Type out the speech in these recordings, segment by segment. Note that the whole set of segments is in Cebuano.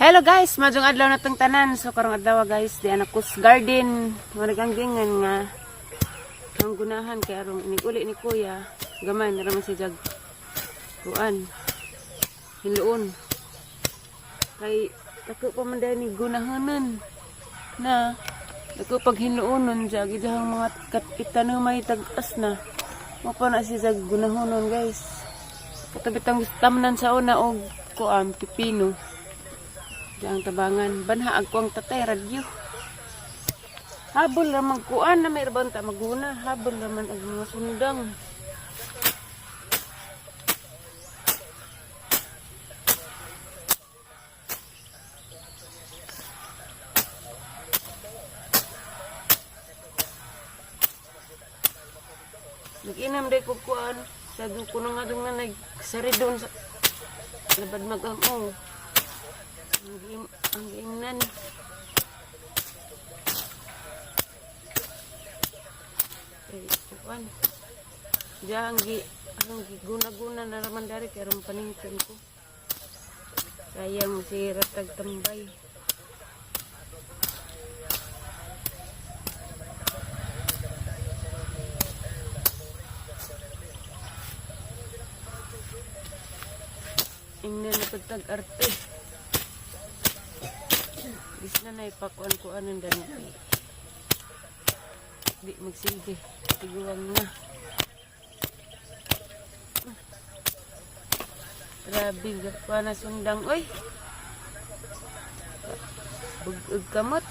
Hello guys, maayong adlaw na tong tanan. So karong adlaw, guys, di ana kus garden. Maragang dingan nga ang gunahan kay arong inig-uli ni kuya. Gamay na raman si Jag. Kuan. Hiluon. Kay dako pa man dahil ni gunahanan. Na dako pag hinuonon jag idahang mga itanomay tag-as na. Mo pa na si Jag gunahonon, guys. Katabi tang tamnan sa una og kuan, pipino. Diyan ang tabangan. Banha ag kuang tatay radyo. Habol ra man kuan na may ta maguna. Habol ra man ag mga sundang. Nag-inam day ko kuan. Sabi ko na nga doon nga nagsaridon sa labad mag-ang. Ang ingnan. Eh, kuan. Diyan ang gi guna-guna na raman dari kay aron panington ko. Sayang si ratag tambay. Ingnan na pagtag arte. Dis na na ipakuan-kuanan dani kay di magsilbi. Tiguang na. Grabe, gakwa na sundang. Oy! Bugog kamot.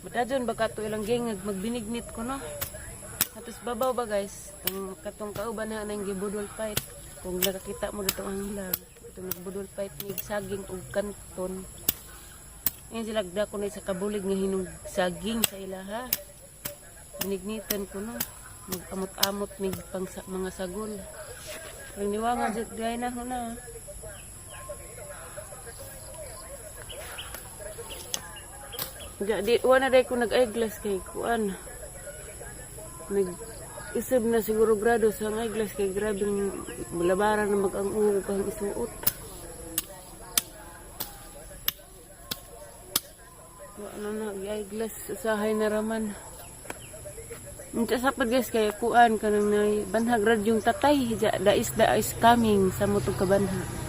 Badajon baka to ilang gengag magbinignit ko, no. Atos babaw ba, guys? Ang katong kauban na nang gibudol fight. Kung nakakita mo dito ang vlog, itong nagbudol fight ni saging ug kanton. Ngayon sila ko na sa kabulig nga hinog saging sa ilaha. Binignitan ko, no. Mag-amot-amot mig pang sa, mga sagol. Ang niwangan jud gay na ho na. Di wala day ko nag-eyeglass kay kuan. Nag isip na siguro grado sa ang eyeglass kay grabeng labaran na mag ang ug ang isuot. Wala na eyeglass, usahay na raman. Unsa sa pad, guys, kay kuan kanang nay banhag radyong tatay ja, dais dais coming sa motog kabanha.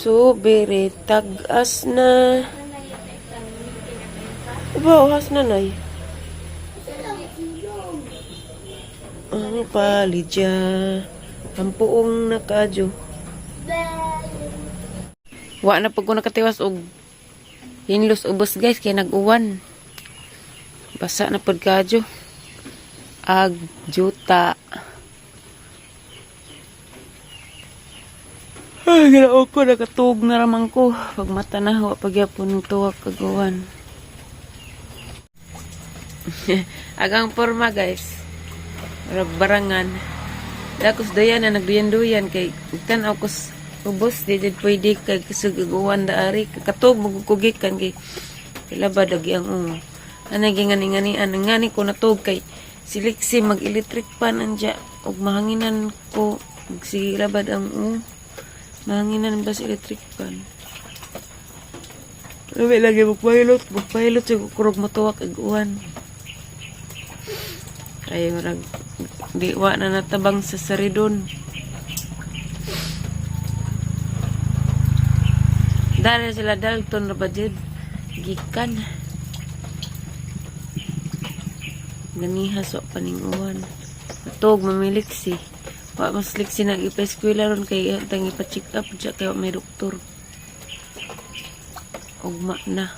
Subiri tag-as na. Uba, uhas na nay. Ang palidya. Ang puong nakadyo. Wa na pag ko nakatiwas og hinlos ubos, guys, kay nag-uwan. Basa na pud kadyo. Ag juta. Ay, ginoo ko, nakatuog na raman ko. Pag mata na, wa pagyapon ng tuwak kagawan. Agang porma, guys. Murag barangan. Dakos dayan na nagduyan-duyan kay tan-aw ko ubos di jud pwede kay kusog uwan daari katog magukugikan kay ilabad lagi ang ungo. Anay gingani-ngani ngani ko natog kay siliksi mag electric pan anja ug mahanginan ko ug sige labad ang ungo. Mahanginan ba sa electric pan? Labi lagi magpahilot, magpahilot sa kurog matuwak ag uwan. Ay, murag di wa na natabang sa saridon. Dali sila Dalton ra ba jud? Gikan. Ganiha so paning uwan. Matog mamiliksi. Wa mas liksi nag ipa-eskwela ron kay tang ipa-check up dya kay wa may doktor. Ugma na.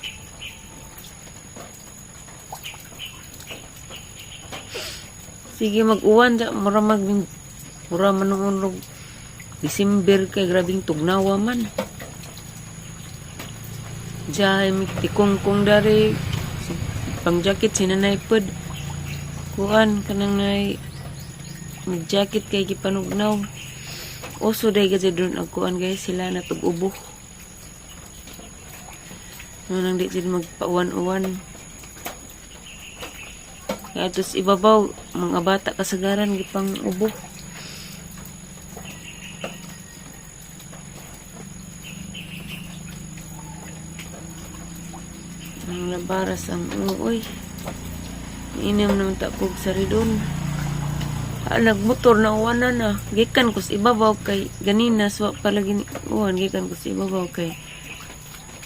Sige mag-uwan dya mura mag mura man noon rog December kay grabing tugnawa man. Diya mi tikong-kong dari pang jacket sinanay pod. Kuan kanang nay mag jacket kay gipanugnaw. Uso day kasi doon ang kuan, guys, sila na tug-ubo. No nang di sila magpauwan-uwan. Kaya tos ibabaw mga bata kasagaran gipang ubo. Ang labaras ang uoy. Inom naman ta kog saridon. Ah, nagmotor na uwanan na. Gikan ko sa ibabaw kay ganina swa pala gini uwan gikan ko sa ibabaw kay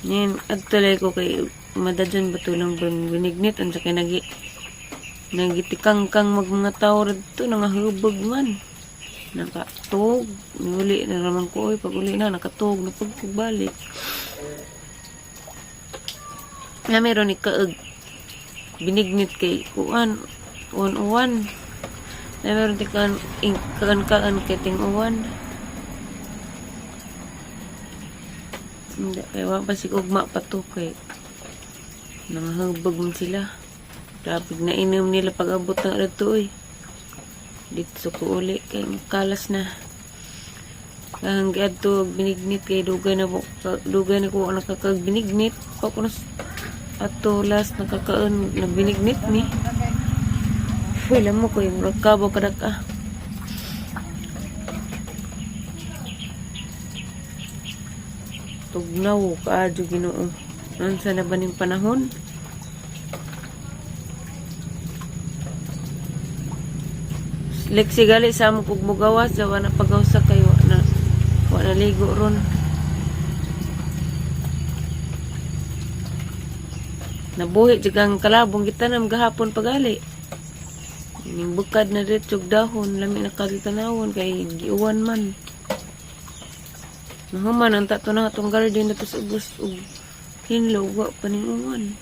Ngayon, adto ko kay madadyon ba tulang bang binignit unsa kay nagi nagitikangkang mag mga tao radto nangahubog man. Nakatog, niuli na raman ko oy, pag uli na nakatog na pagkugbalik. Na meron ni kaag binignit kay uwan, uwan uwan. Na meron ti kaan kaan kaan kay ting uwan. Hindi, kay wa pa sig ugma pa to kay nangahubog man sila. Grabe na inom nila pag abot ng adto oy. Dito ko uli kay makalas na. Ang giadto og binignit kay dugay na po dugay na ko nakakag binignit pa ko na ato last nakakaon nagbinignit mi. Wala mo ko yung rakabo kadak ah. Tugnaw kaadyo Ginoo. Unsa na ba ning panahon? Lexi gali sa among kog mugawas, wa na pagawsa kay wa na ligo ron. Nabuhi jud ang kalabong gitanam gahapon pagali. Ning bukad na diretso og dahon, lami na kagitanawon kay giuwan man. Nahuman ang tato na atong garden na to sa ubos og hinlo wa pa ning uwan.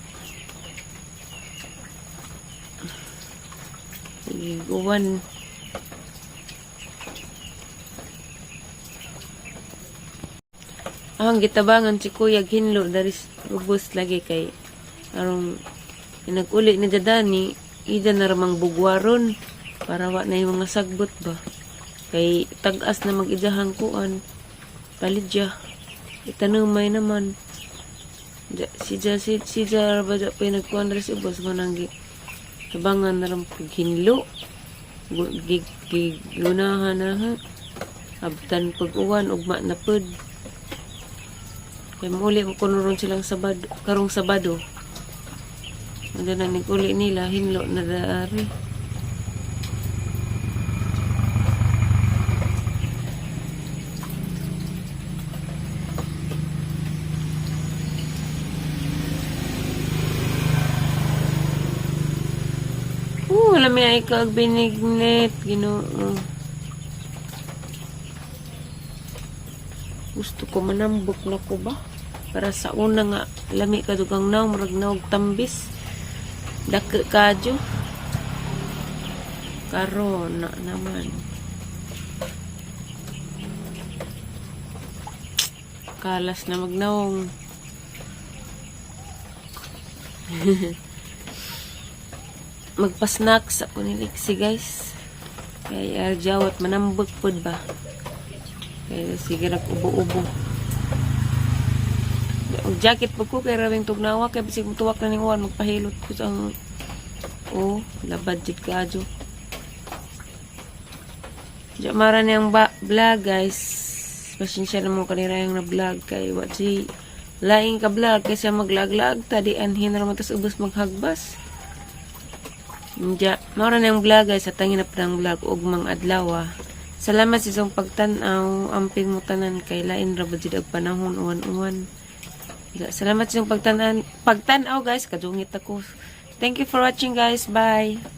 Sige, uwan. Ang gitabangan si Kuya hinlo dari ubos lagi kay arong inaguli ni Dadani ida na ramang bugwaron para wa na yung mga sagbot ba kay tag-as na mag-idahang kuan palidya itanumay naman. Ja, si ja si, si ja ba ja pa nagkuan diri sa ubos mo nang gi tabangan na ram kog hinlo. Gigunahan na ha abtan pag uwan ugma na pud kay mauli mo kuno ron silang Sabado, karong Sabado. Ano na uli nila hinlo na dari. Lami ay kag binignit, Ginoo. Gusto ko manambok na ko ba? Para sa una nga lami ka dugang naong, murag naog tambis. Dako kadyo. Karon na naman. Kalas na magnaong. Magpa-snacks ako ni Lexi, guys. Kay arjawat manambok pod ba. Kaya sige nag ubo-ubo. Og jacket po ko kay rawing tugnawa kay bisig mutuwak na ning uwan, magpahilot ko sa ang, oh, labad jud kaadyo. Diya mara niyang ba vlog, guys. Pasensya na mo kanira yung na vlog kay wa si laing ka vlog kaysa maglaglag ta di anhin ra man tas ubos maghagbas. Diya, mara na yung vlog, guys, sa tangin na pa ng vlog ug mang adlaw, ah. Salamat sa isang pagtan-aw, amping mo tanan kay lain ra ba jud og panahon, uwan-uwan. Diya, salamat sa inyong pagtan-aw, guys, kadungit ako. Thank you for watching, guys. Bye.